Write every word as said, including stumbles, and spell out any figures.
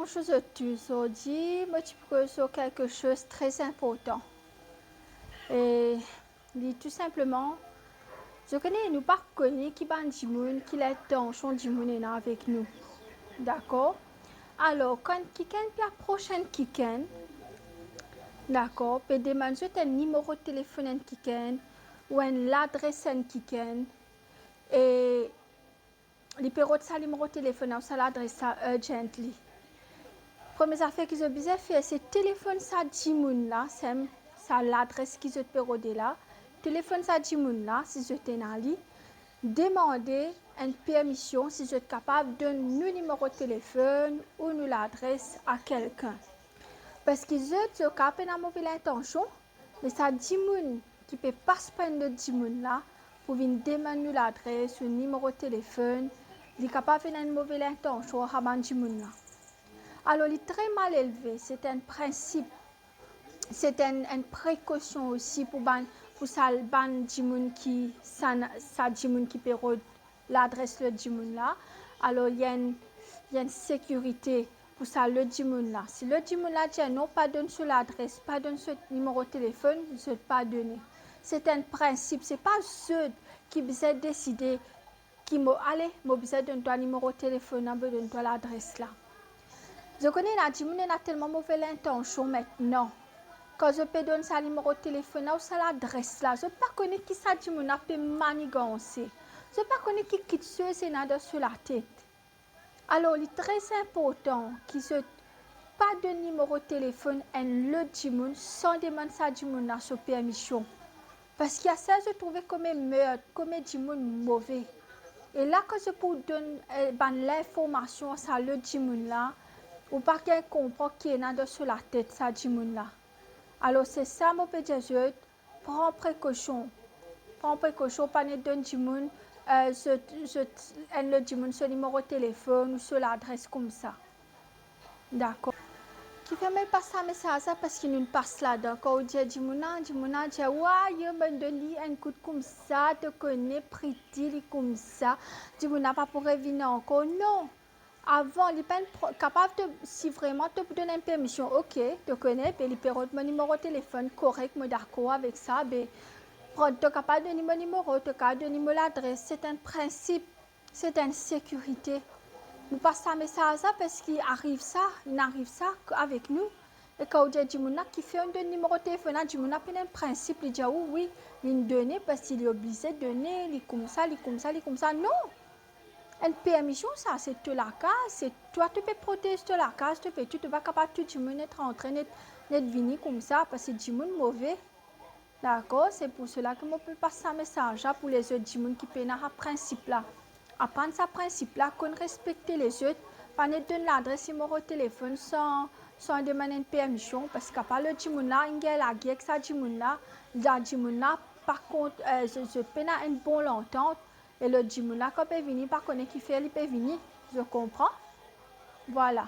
Bonzour zot tou, zordi mo ti pou koz lor kelke soz tre inportan. E li tou sinpleman, zot kone, nou pa kone ki bann dimoun, ki lintansion dimoun ena avek nou. Dakor? Alor, kan kikenn pe apros enn kikenn, dakor, pe demann zot enn nimero telefonn enn kikenn, ou enn ladres enn kikenn, e li pe rod sa nimero telefonn la ou sa ladres la urgently. Premie zafer ki zot bizin fer, se telefonn sa dimoun la, sem, sa ladres ki zot pe rode la, telefonn sa dimoun la, si zot ena li, demande enn permision si zot kapav donn nou nimero telefonn ou nou ladres a kelkenn. Parski zot, zot kapav pena move lintansion, me sa dimoun ki pe pas par enn lot dimoun la pou vinn demann nou ladres ou nimero telefonn, li kapav ena enn move lintansion ar sa bann dimoun la. Alor, li tre malelve, se enn prinsip, se enn, enn prekosion osi pou bann, pou sa bann dimoun ki, sa, sa dimoun ki pe rod ladres lot dimoun la. Alor, li enn, li enn sekirite pou sa lot dimoun la. Si lot dimoun la dir non, pa donn so ladres, pa donn so nimero telefonn, zot pa done. Se enn prinsip, se pa zot ki bizin deside ki mo, ale, mo bizin donn twa nimero telefonn la, mo donn twa ladres la. Zot kone, ena dimoun ena telman move lintansion mintnan. Kan zot pe donn sa nimero telefonn la ou sa ladres la, zot pa kone ki sa dimoun la pe maniganse. Zot pa kone ki kiksoz ena dan so latet. Alor, li tre inportan ki zot pa donn nimero telefonn enn lot dimoun san demann sa dimoun la so permision. Parski sa zot trouve kouma merd, kouma dimoun move. E la, kan zot pou donn, eh, bann linformasion sa lot dimoun la, ou pa gagn konpran ki ena dan so latet sa dimoun la. Alor, se sa mo pe dir zot, pran prekosion. Pran prekosion, pa net donn dimoun, eh, zot, zot, enn lot dimoun so nimero telefonn ou so ladres koumsa. Dakor. Kifer mo pas sa mesaz la, parski nou pas ladan. Kan ou dir dimoun la, dimoun la dir, "Wa, yo, mo donn li enn kout koumsa, to kone, Priti, li koumsa, dimoun la pa pou revinn ankor." Non. Avan, li pa enn pro-, kapav to, si vreman to pou donn enn permision, ok, to kone, be li pe rod mo nimero telefonn, korek, mo dakor avek sa, be pran, to kapav donn li mo nimero, to kapav donn li mo ladres, se enn prinsip. Se enn sekirite. Nou pas sa mesaz la parski ariv sa, inn ariv sa avek nou. E kan ou dir dimoun la, "Kifer ou donn nimero telefonn la?" Dimoun la pena enn prinsip, li dir ou, "Wi, li done parski li oblize done, li koumsa, li koumsa, li koumsa." Non! Enn permision sa, se to lakaz, se twa to pe protez to lakaz, to pe tou, to pa kapav tou dimoun net rantre, net, net vini koumsa, parski dimoun move. Dakor, se pou sela ki mo pe pas sa mesaz la pou lezot dimoun ki pena sa prinsip la. Aprann sa prinsip la, konn respekte lezot, pa net donn ladres, nimero telefonn san, san demann enn permision, parski kapav lot dimoun la inn gagn lager ek sa dimoun la, la dimoun la pa kont, eh, zot, zot pena enn bon lantant, e lot dimoun la kan pe vini, pa kone kifer li pe vini, zot konpran? Vwala.